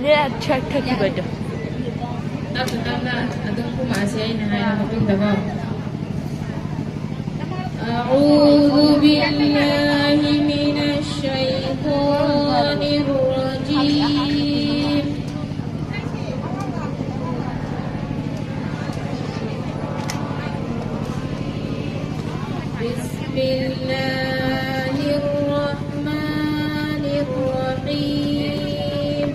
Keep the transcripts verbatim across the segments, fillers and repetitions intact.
ꯑꯦ, ꯑꯠꯊ, ꯑꯠꯊ ꯊꯤꯕꯗꯣ꯫ ꯇꯞꯅ ꯇꯞꯅ ꯑꯗꯨꯝ ꯀꯨꯝꯃꯛꯑꯁꯦ, ꯑꯩꯅ ꯍꯥꯏꯔ ꯃꯇꯨꯡꯗꯀꯣ꯫ أعوذ بالله من الشيطان الرجيم. بسم الله الرحمن الرحيم.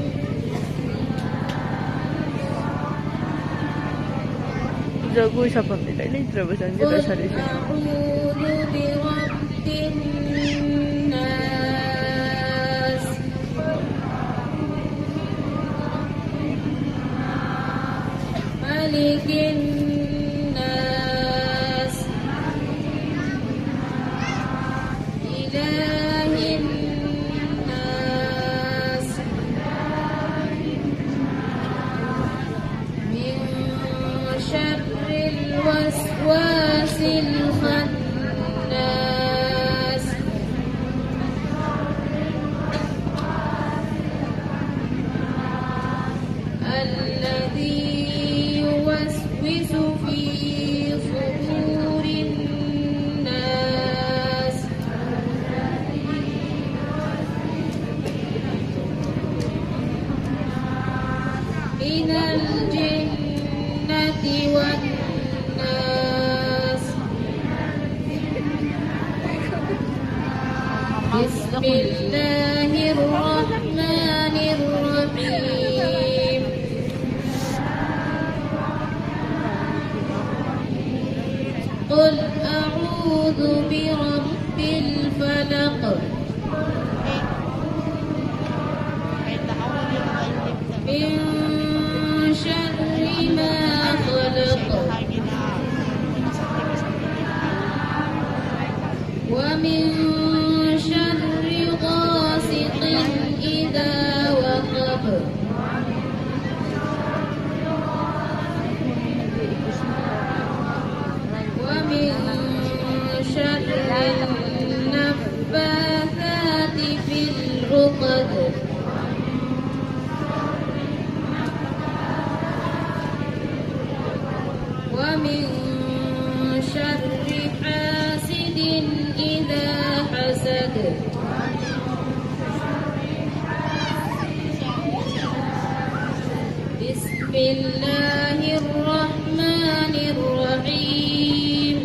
ꯖꯒꯣꯏ ꯁꯥꯐꯝꯗꯤ ꯂꯩ ꯂꯩꯇ꯭ꯔꯕ ꯆꯪꯁꯤꯗ ꯁꯥꯔꯤꯁꯦ꯫ قل أعوذ برب الناس. ملك الناس. إله الناس. من شر الوسواس الخناس. الذي يوسوس في صدور الناس. من الجنة والناس. بسم الله الرحمن الرحيم. قل أعوذ برب الفلق. من شر ما خلق. ومن شر غاسق من شر حاسد إذا حسد. بسم الله الرحمن الرحيم.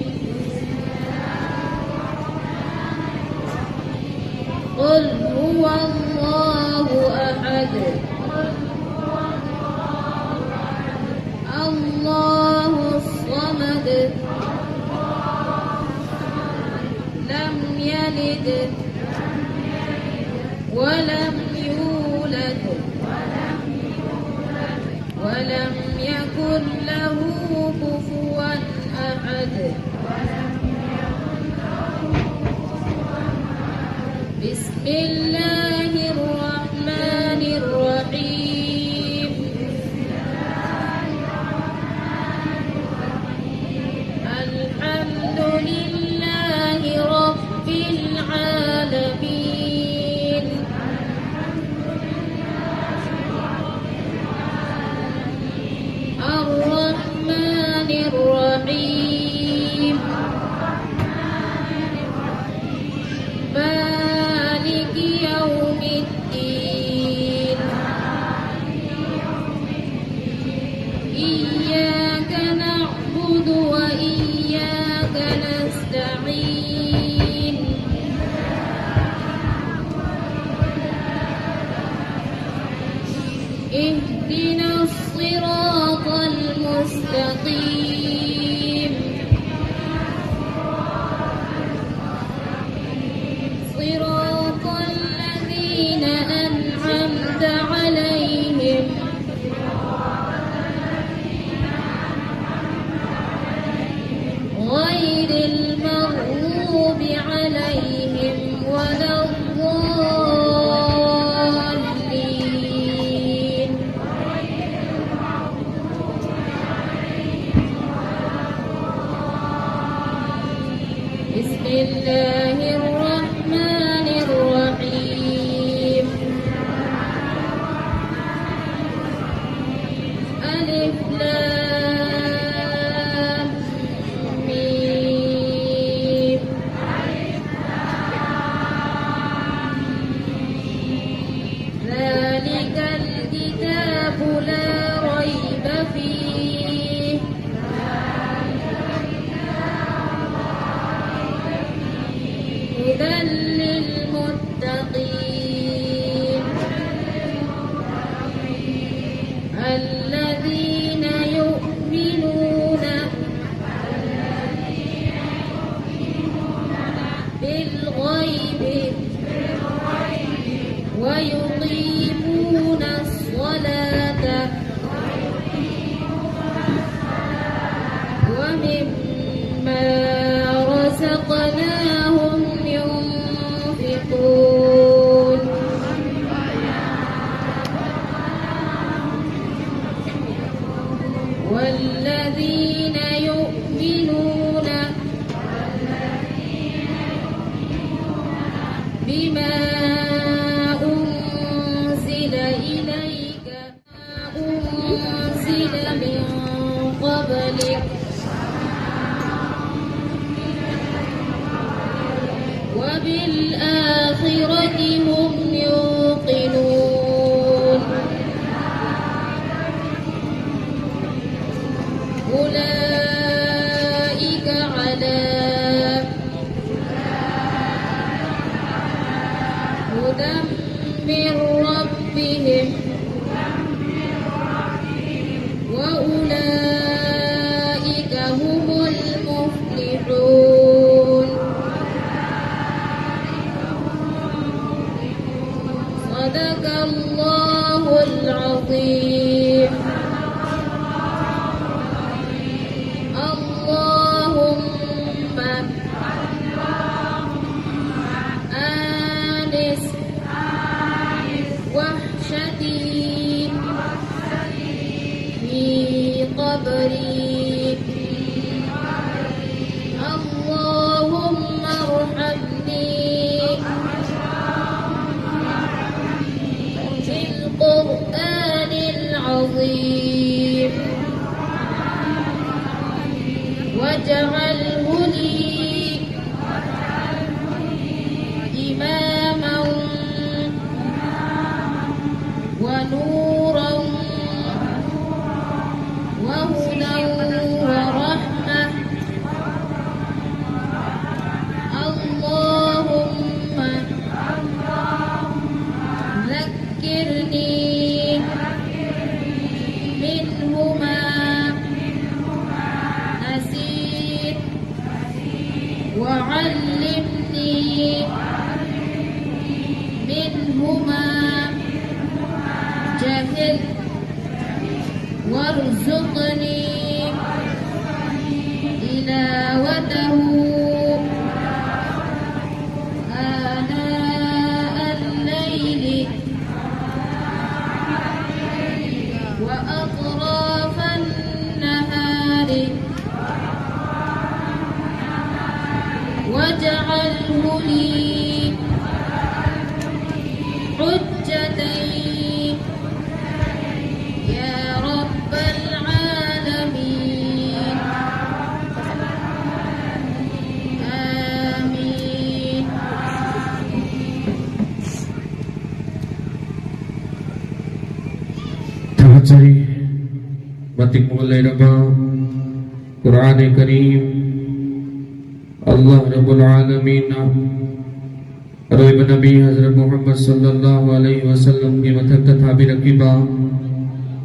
قل هو الله أحد. الله الصمد. لم يلد ولم يولد ولم يكن له كفوا أحد. بسم الله الرحمن الرحيم. الحمد لله رب العالمين. الرحمن الرحيم. مالك يوم الدين. إياك نعبد وإياك نستعين. اهدنا الصراط المستقيم. صراط الذين أنعمت عليهم غير المغضوب عليهم ولا الضالين. بسم الله الرحمن الرحيم. ألف لام الذين يؤمنون بالغيب ويقيمون الصلاة ومما رزقناهم ينفقون. والذين يؤمنون بما أنزل إليك، أنزل من قبلك، وبالآخرة هم يوقنون. أولئك على هدى من ربهم وأولئك هم المفلحون. صدق الله العظيم. اللهم آنس وحشتي في قبري. اللهم ارحمني بالقرآن العظيم واجعله لي إماما ونورا وهدى ورحمة. اللهم ذكرني وارزقني تلاوته آناء الليل وأطراف النهار واجعله لي حجة يا رب العالمين. آمين. ꯊꯥꯒꯠꯆꯔꯤ꯫ ꯃꯇꯤꯛ ꯃꯒꯨꯟ ꯂꯩꯔꯕ ꯀꯨꯔꯥꯟ ꯀꯔꯤꯝ, ꯑꯜꯂꯥꯍ ꯔꯕꯨꯜ ꯑꯥꯂꯃꯤꯟꯅ ꯑꯔꯣꯏꯕ ꯅꯕꯤ ꯍꯖꯔꯠ ꯃꯨꯍꯝꯃꯗ ꯁꯜꯂꯜꯂꯥꯍꯨ ꯑꯂꯩꯍꯤ ꯋꯁꯜꯂꯝꯒꯤ ꯃꯊꯛꯇ ꯊꯥꯕꯤꯔꯛꯈꯤꯕ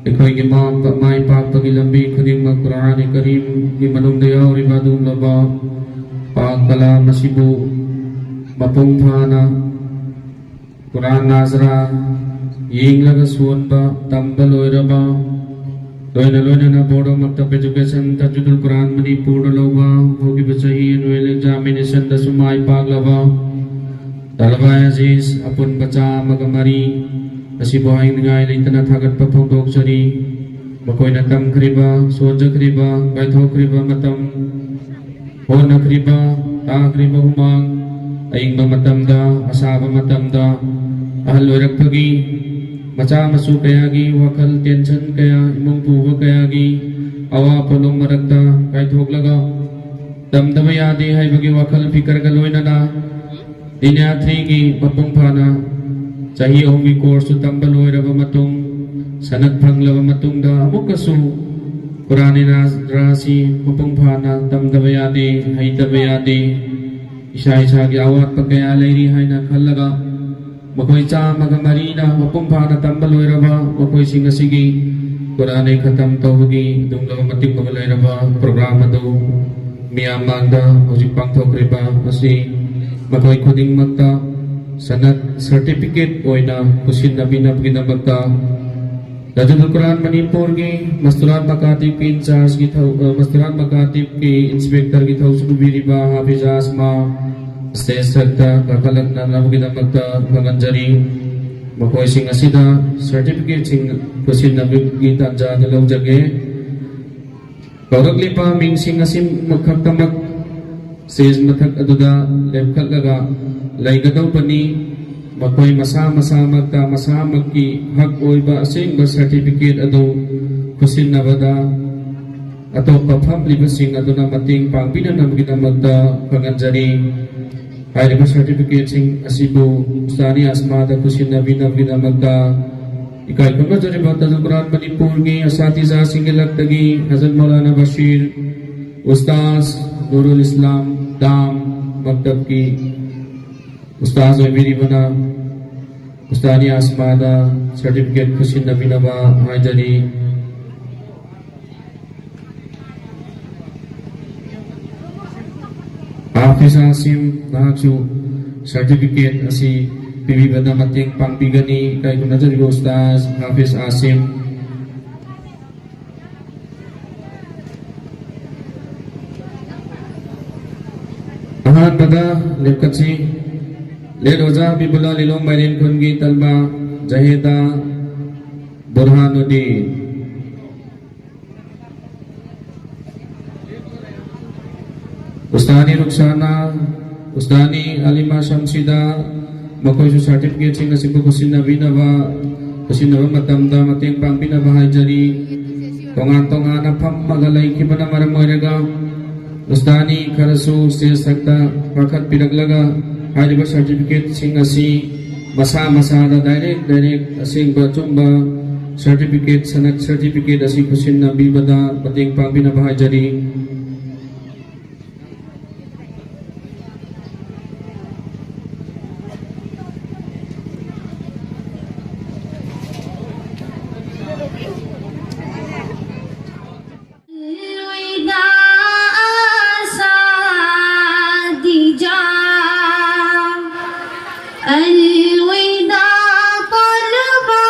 ꯑꯩꯈꯣꯏꯒꯤ ꯃꯥ-, ꯃꯥꯏ ꯄꯥꯛꯄꯒꯤ ꯂꯝꯕꯤ ꯈꯨꯗꯤꯡꯃꯛ ꯀꯨꯔꯥꯟ ꯀꯔꯤꯝꯒꯤ ꯃꯅꯨꯡꯗ ꯌꯥꯎꯔꯤꯕ ꯑꯗꯨꯒꯨꯝꯂꯕ ꯄꯥꯛ ꯀꯂꯥꯝ ꯑꯁꯤꯕꯨ ꯃꯄꯨꯡ ꯐꯥꯅ ꯀꯨꯔꯥꯟ ꯅꯥꯖꯔꯥ ꯌꯦꯡꯂꯒ ꯁꯣꯟꯕ, ꯇꯝꯕ ꯂꯣꯏꯔꯕ, ꯂꯣꯏꯅ ꯂꯣꯏꯅꯅ Board of Maktab Education ꯇꯥꯖꯨꯗꯨꯜ ꯀꯨꯔꯥꯟ ꯃꯅꯤꯄꯨꯔꯗ ꯂꯧꯕ, ꯍꯧꯈꯤꯕ ꯆꯍꯤ annual examination ꯗꯁꯨ ꯃꯥꯏ ꯄꯥꯛꯂꯕ ꯇꯂꯕꯥ ꯑꯖꯤꯖ ꯑꯄꯨꯟꯕ ꯆꯥꯝꯃꯒ ꯃꯔꯤ ꯑꯁꯤꯕꯨ ꯍꯥꯏꯅꯤꯡꯉꯥꯏ ꯂꯩꯇꯅ ꯊꯥꯒꯠꯄ ꯐꯣꯡꯗꯣꯛꯆꯔꯤ꯫ ꯃꯈꯣꯏꯅ ꯇꯝꯈ꯭ꯔꯤꯕ, ꯁꯣꯟꯖꯈ꯭ꯔꯤꯕ, ꯀꯥꯏꯊꯣꯛꯈ꯭ꯔꯤꯕ ꯃꯇꯝ, ꯍꯣꯠꯅꯈ꯭ꯔꯤꯕ, ꯇꯥꯈ꯭ꯔꯤꯕ ꯍꯨꯃꯥꯡ, ꯑꯏꯪꯕ ꯃꯇꯝꯗ, ꯑꯁꯥꯕ ꯃꯇꯝꯗ, ꯑꯍꯜ ꯑꯣꯏꯔꯛꯄꯒꯤ ꯃꯆꯥ ꯃꯁꯨ ꯀꯌꯥꯒꯤ ꯋꯥꯈꯜ tension ꯀꯌꯥ, ꯏꯃꯨꯡ ꯄꯨꯕ ꯀꯌꯥꯒꯤ ꯑꯋꯥ ꯄꯣꯠꯂꯨꯝ ꯃꯔꯛꯇ ꯀꯥꯏꯊꯣꯛꯂꯒ ꯇꯝꯗꯕ ꯌꯥꯗꯦ ꯍꯥꯏꯕꯒꯤ ꯋꯥꯈꯜ ꯐꯤꯀꯔꯒ ꯂꯣꯏꯅꯅ ꯗꯤꯅꯤꯌꯥ three ꯒꯤ ꯃꯄꯨꯡ ꯐꯥꯅ ꯆꯍꯤ ꯑꯍꯨꯝꯒꯤ course ꯇꯨ ꯇꯝꯕ ꯂꯣꯏꯔꯕ ꯃꯇꯨꯡ, ꯁꯅꯠ ꯐꯪꯂꯕ ꯃꯇꯨꯡꯗ ꯑꯃꯨꯛꯀꯁꯨ ꯀꯨꯔꯥꯟ ꯅꯥꯖꯔꯥꯁꯤ ꯃꯄꯨꯡ ꯐꯥꯅ ꯇꯝꯗꯕ ꯌꯥꯗꯦ, ꯍꯩꯇꯕ ꯌꯥꯗꯦ꯫ ꯏꯁꯥ ꯏꯁꯥꯒꯤ ꯑꯋꯥꯠꯄ ꯀꯌꯥ ꯂꯩꯔꯤ ꯍꯥꯏꯅ ꯈꯜꯂꯒ ꯃꯈꯣꯏ ꯆꯥꯝꯃꯒ ꯃꯔꯤꯅ ꯃꯄꯨꯡ ꯐꯥꯅ ꯇꯝꯕ ꯂꯣꯏꯔꯕ ꯃꯈꯣꯏꯁꯤꯡ ꯑꯁꯤꯒꯤ ꯀꯨꯔꯥꯟ ꯈꯇꯝ ꯇꯧꯕꯒꯤ ꯑꯗꯨꯒꯨꯝꯂꯕ ꯃꯇꯤꯛ ꯃꯒꯨꯟ ꯂꯩꯔꯕ program ꯑꯗꯨ ꯃꯤꯌꯥꯝ ꯃꯥꯡꯗ ꯍꯧꯖꯤꯛ ꯄꯥꯡꯊꯣꯛꯈ꯭ꯔꯤꯕ ꯑꯁꯤ ꯃꯈꯣꯏ ꯈꯨꯗꯤꯡꯃꯛꯇ ꯁꯅꯠ certificate ꯑꯣꯏꯅ ꯈꯨꯠꯁꯤꯟꯅꯕꯤꯅꯕꯒꯤꯗꯃꯛꯇ ꯇꯥꯖꯨꯜ ꯀꯨꯔꯥꯟ ꯃꯅꯤꯄꯨꯔꯒꯤ ꯃꯁꯇꯨꯔꯥꯠ ꯃꯀꯥꯇꯤꯕꯀꯤ ꯏꯟꯆꯥꯔꯖꯀꯤ ꯊꯧ-, ꯑ, ꯃꯁꯇꯨꯔꯥꯠ ꯃꯀꯥꯇꯤꯕꯀꯤ ꯏꯟꯁꯄꯦꯛꯇꯔꯒꯤ ꯊꯧꯁꯤꯜ ꯄꯨꯕꯤꯔꯤꯕ ꯍꯥꯐꯤꯖ ꯑꯁꯃꯥ ꯁ꯭ꯇꯦꯖ ꯊꯛꯇ ꯀꯥꯈꯠꯂꯛꯅꯅꯕꯒꯤꯗꯃꯛꯇ ꯈꯪꯍꯟꯖꯔꯤ꯫ ꯃꯈꯣꯏꯁꯤꯡ ꯑꯁꯤꯗ ꯁꯔꯇꯤꯐꯤꯀꯦꯠꯁꯤꯡ ꯈꯨꯠꯁꯤꯟꯅꯕꯒꯤ ꯇꯥꯟꯖꯥ ꯑꯗꯨ ꯂꯧꯖꯒꯦ꯫ ꯀꯧꯔꯛꯂꯤꯕ ꯃꯤꯡꯁꯤꯡ ꯑꯁꯤꯃꯛ ꯈꯛꯇꯃꯛ ꯁ꯭ꯇꯦꯖ ꯃꯊꯛ ꯑꯗꯨꯗ ꯂꯦꯞꯈꯠꯂꯒ ꯂꯩꯒꯗꯧꯕꯅꯤ꯫ ꯃꯈꯣꯏ ꯃꯁꯥ ꯃꯁꯥꯃꯛꯇ ꯃꯁꯥꯃꯛꯀꯤ ꯍꯛ ꯑꯣꯏꯕ ꯑꯁꯦꯡꯕ ꯁꯔꯇꯤꯐꯤꯀꯦꯠ ꯑꯗꯨ ꯈꯨꯠꯁꯤꯟꯅꯕꯗ ꯑꯇꯣꯞꯄ ꯐꯝꯂꯤꯕꯁꯤꯡ ꯑꯗꯨꯅ ꯃꯇꯦꯡ ꯄꯥꯡꯕꯤꯅꯅꯕꯒꯤꯗꯃꯛꯇ ꯈꯪꯍꯟꯖꯔꯤ꯫ ꯍꯥꯏꯔꯤꯕ ꯁꯔꯇꯤꯐꯤꯀꯦꯠꯁꯤꯡ ꯑꯁꯤꯕꯨ ꯎꯁꯇꯥꯅꯤ ꯑꯁꯃꯥꯗ ꯈꯨꯠꯁꯤꯟꯅꯕꯤꯅꯕꯒꯤꯗꯃꯛꯇ ꯏꯀꯥꯏ ꯈꯨꯝꯅꯖꯔꯤꯕ ꯇꯥꯖꯨꯜ ꯀꯨꯔꯥꯟ ꯃꯅꯤꯄꯨꯔꯒꯤ ꯑꯁꯥꯇꯤꯖꯥꯁꯤꯡꯒꯤ ꯂꯛꯇꯒꯤ ꯍꯖꯔꯠ ꯃꯧꯂꯥꯅꯥ ꯕꯁꯤꯔ, ꯎꯁꯇꯥꯖ ꯅꯨꯔꯨꯜ ꯏꯁꯂꯥꯝ ꯗꯥꯝ ꯃꯛꯇꯕꯀꯤ ꯎꯁꯇꯥꯖ ꯑꯣꯏꯕꯤꯔꯤꯕꯅ ꯎꯁꯇꯥꯅꯤ ꯑꯁꯃꯥꯗ ꯁꯔꯇꯤꯐꯤꯀꯦꯠ ꯈꯨꯠꯁꯤꯟꯅꯕꯤꯅꯕ ꯍꯥꯏꯖꯔꯤ꯫ ꯍꯥꯐꯤꯖ ꯑꯥꯁꯤꯝ, ꯅꯍꯥꯛꯁꯨ ꯁꯔꯇꯤꯐꯤꯀꯦꯠ ꯑꯁꯤ ꯄꯤꯕꯤꯕꯗ ꯃꯇꯦꯡ ꯄꯥꯡꯕꯤꯒꯅꯤ꯫ ꯏꯀꯥꯏ ꯈꯨꯝꯅꯖꯔꯤꯕ ꯎꯁꯇꯥꯖ ꯍꯥꯐꯤꯖ ꯑꯥꯁꯤꯝ꯫ ꯑꯍꯥꯟꯕꯗ ꯂꯦꯞꯈꯠꯁꯤ꯫ ꯂꯦꯠ ꯑꯣꯖꯥ ꯍꯕꯤꯕꯨꯜꯂꯥ ꯂꯤꯂꯣꯡ ꯃꯥꯏꯔꯦꯟ ꯈꯨꯟꯒꯤ ꯇꯜꯕꯥ ꯖꯍꯦꯗꯥ ꯕꯨꯔꯍꯥꯅꯨꯗꯤꯟ꯫ ꯎꯁꯇꯥꯅꯤ ꯔꯨꯛꯁꯥꯅꯥ, ꯎꯁꯇꯥꯅꯤ ꯑꯂꯤꯃꯥ ꯁꯝꯁꯤꯗꯥ, ꯃꯈꯣꯏꯁꯨ ꯁꯔꯇꯤꯐꯤꯀꯦꯠꯁꯤꯡ ꯑꯁꯤꯕꯨ ꯈꯨꯠꯁꯤꯟꯅꯕꯤꯅꯕ, ꯈꯨꯠꯁꯤꯟꯅꯕ ꯃꯇꯝꯗ ꯃꯇꯦꯡ ꯄꯥꯡꯕꯤꯅꯕ ꯍꯥꯏꯖꯔꯤ꯫ ꯇꯣꯉꯥꯟ ꯇꯣꯉꯥꯟꯅ ꯐꯝꯃꯒ ꯂꯩꯈꯤꯕꯅ ꯃꯔꯝ ꯑꯣꯏꯔꯒ ꯎꯁꯇꯥꯅꯤ ꯈꯔꯁꯨ ꯁ꯭ꯇꯦꯖ ꯊꯛꯇ ꯀꯥꯈꯠꯄꯤꯔꯛꯂꯒ ꯍꯥꯏꯔꯤꯕ ꯁꯔꯇꯤꯐꯤꯀꯦꯠꯁꯤꯡ ꯑꯁꯤ ꯃꯁꯥ ꯃꯁꯥꯗ ꯗꯥꯏꯔꯦꯛ ꯗꯥꯏꯔꯦꯛ ꯑꯁꯦꯡꯕ ꯑꯆꯨꯝꯕ ꯁꯔꯇꯤꯐꯤꯀꯦꯠ, ꯁꯅꯠ ꯁꯔꯇꯤꯐꯤꯀꯦꯠ ꯑꯁꯤ ꯈꯨꯠꯁꯤꯟꯅꯕꯤꯕꯗ ꯃꯇꯦꯡ ꯄꯥꯡꯕꯤꯅꯕ ꯍꯥꯏꯖꯔꯤ꯫ الوداع أساتذة، الوداع طلبة.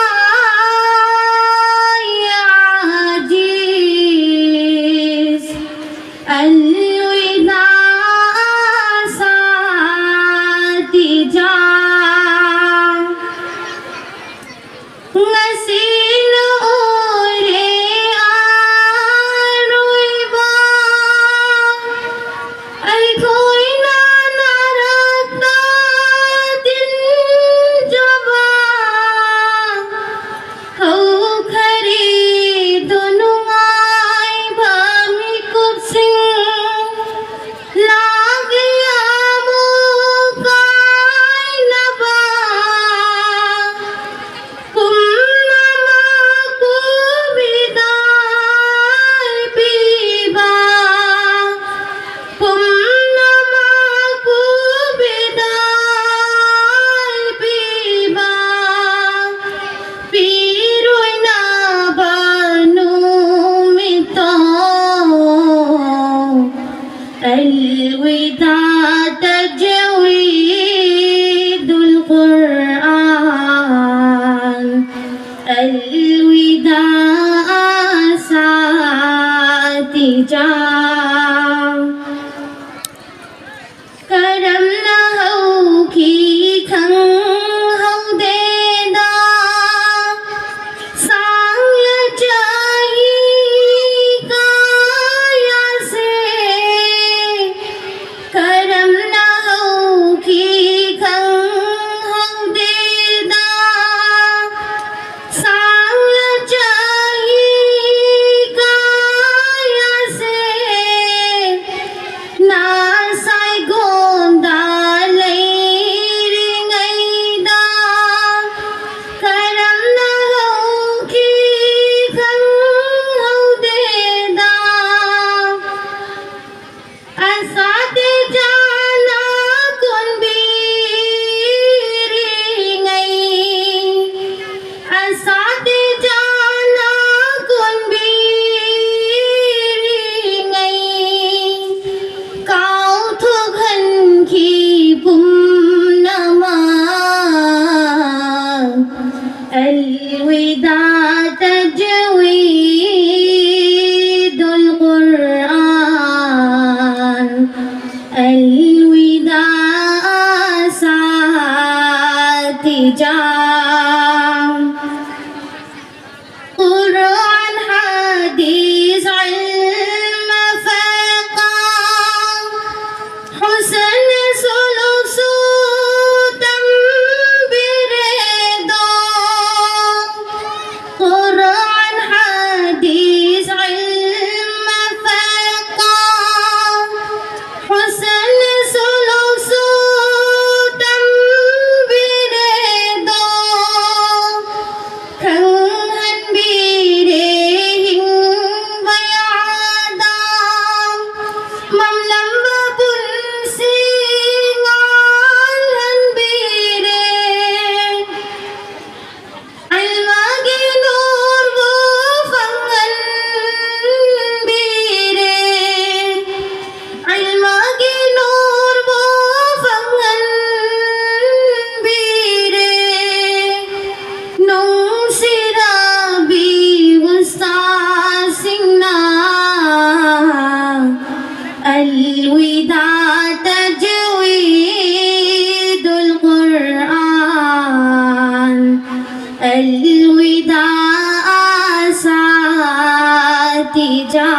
ꯇꯤꯖꯥ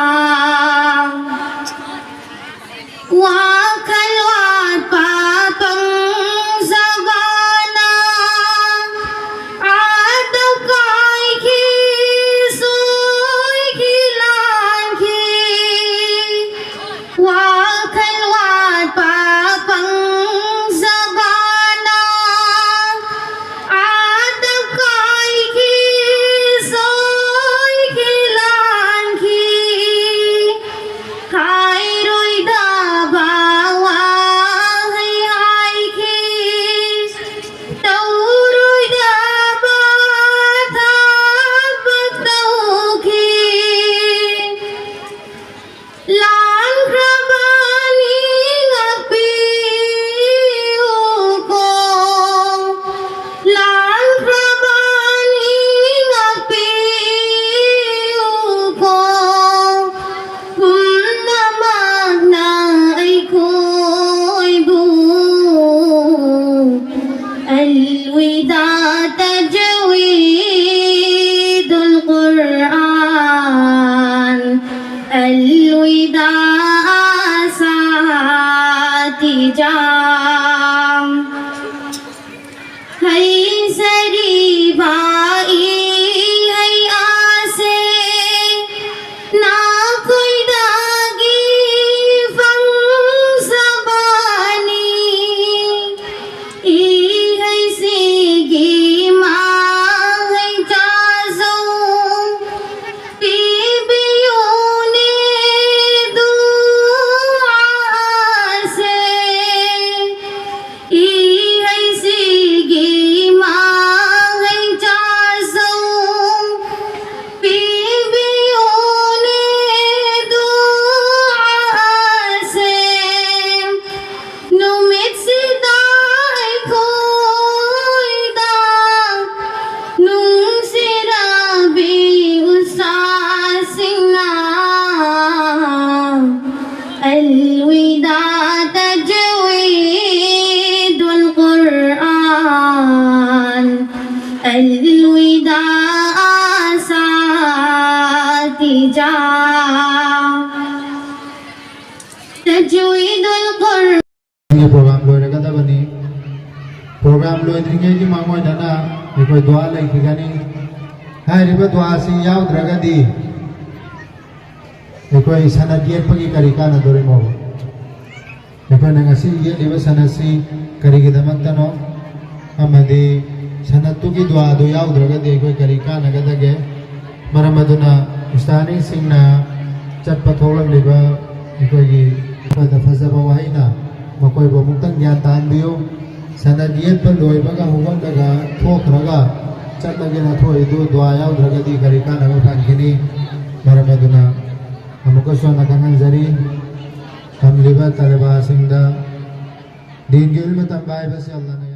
ꯋꯥꯈꯜ ꯋꯥꯠꯄ ꯄꯪꯖꯕꯅ ꯑꯥꯗ ꯀꯥꯏꯈꯤ, ꯁꯣꯏꯈꯤ, ꯂꯥꯟꯈꯤ꯫ ꯋꯥꯈꯜ ꯋꯥꯠꯄ ꯄꯪꯖꯕꯅ ꯑꯥꯗ ꯀꯥꯏꯈꯤ, ꯁꯣꯏꯈꯤ, ꯂꯥꯟꯈꯤ꯫ ꯅꯤꯖꯥ ꯇꯖꯋꯤꯗꯨꯜ ꯈꯨꯔ- ꯄ꯭ꯔꯣꯒ꯭ꯔꯥꯝ ꯂꯣꯏꯔꯒꯗꯕꯅꯤ꯫ ꯄ꯭ꯔꯣꯒ꯭ꯔꯥꯝ ꯂꯣꯏꯗ꯭ꯔꯤꯉꯩꯒꯤ ꯃꯥꯡꯑꯣꯏꯅꯅ ꯑꯩꯈꯣꯏ ꯗꯨꯋꯥ ꯂꯩꯈꯤꯒꯅꯤ꯫ ꯍꯥꯏꯔꯤꯕ ꯗꯨꯋꯥꯁꯤ ꯌꯥꯎꯗ꯭ꯔꯒꯗꯤ ꯑꯩꯈꯣꯏ ꯁꯅꯠ ꯌꯦꯠꯄꯒꯤ ꯀꯔꯤ ꯀꯥꯟꯅꯗꯣꯔꯤꯃꯣ? ꯑꯩꯈꯣꯏꯅ ꯉꯁꯤ ꯌꯦꯠꯂꯤꯕ ꯁꯅꯠꯁꯤ ꯀꯔꯤꯒꯤꯗꯃꯛꯇꯅꯣ? ꯑꯃꯗꯤ ꯁꯅꯠꯇꯨꯒꯤ ꯗꯨꯋꯥꯗꯨ ꯌꯥꯎꯗ꯭ꯔꯒꯗꯤ ꯑꯩꯈꯣꯏ ꯀꯔꯤ ꯀꯥꯟꯅꯒꯗꯒꯦ? ꯃꯔꯝ ꯑꯗꯨꯅ ꯎꯁꯇꯥꯅꯤꯁꯤꯡꯅ ꯆꯠꯄ ꯊꯣꯛꯂꯛꯂꯤꯕ ꯑꯩꯈꯣꯏꯒꯤ ꯑꯩꯈꯣꯏꯗ ꯐꯖꯕ ꯋꯥꯍꯩꯅ ꯃꯈꯣꯏꯕꯨ ꯑꯃꯨꯛꯇꯪ ꯒ꯭ꯌꯥꯟ ꯇꯥꯍꯟꯕꯤꯌꯨ꯫ ꯁꯅꯠ ꯌꯦꯠꯄ ꯂꯣꯏꯕꯒ ꯍꯧꯒꯠꯂꯒ ꯊꯣꯛꯈ꯭ꯔꯒ ꯆꯠꯂꯒꯦꯅ ꯊꯣꯛꯏꯗꯨ ꯗꯨꯋꯥ ꯌꯥꯎꯗ꯭ꯔꯒꯗꯤ ꯀꯔꯤ ꯀꯥꯟꯅꯕ ꯐꯪꯒꯅꯤ? ꯃꯔꯝ ꯑꯗꯨꯅ ꯑꯃꯨꯛꯀꯁꯨ ꯍꯟꯅ ꯈꯪꯍꯟꯖꯔꯤ, ꯇꯝꯂꯤꯕ ꯇꯂꯕꯥꯁꯤꯡꯗ ꯗꯤꯟꯒꯤ ꯏꯜꯃ ꯇꯝꯕ ꯍꯥꯏꯕꯁꯤ ꯑꯜꯂꯥꯍꯅ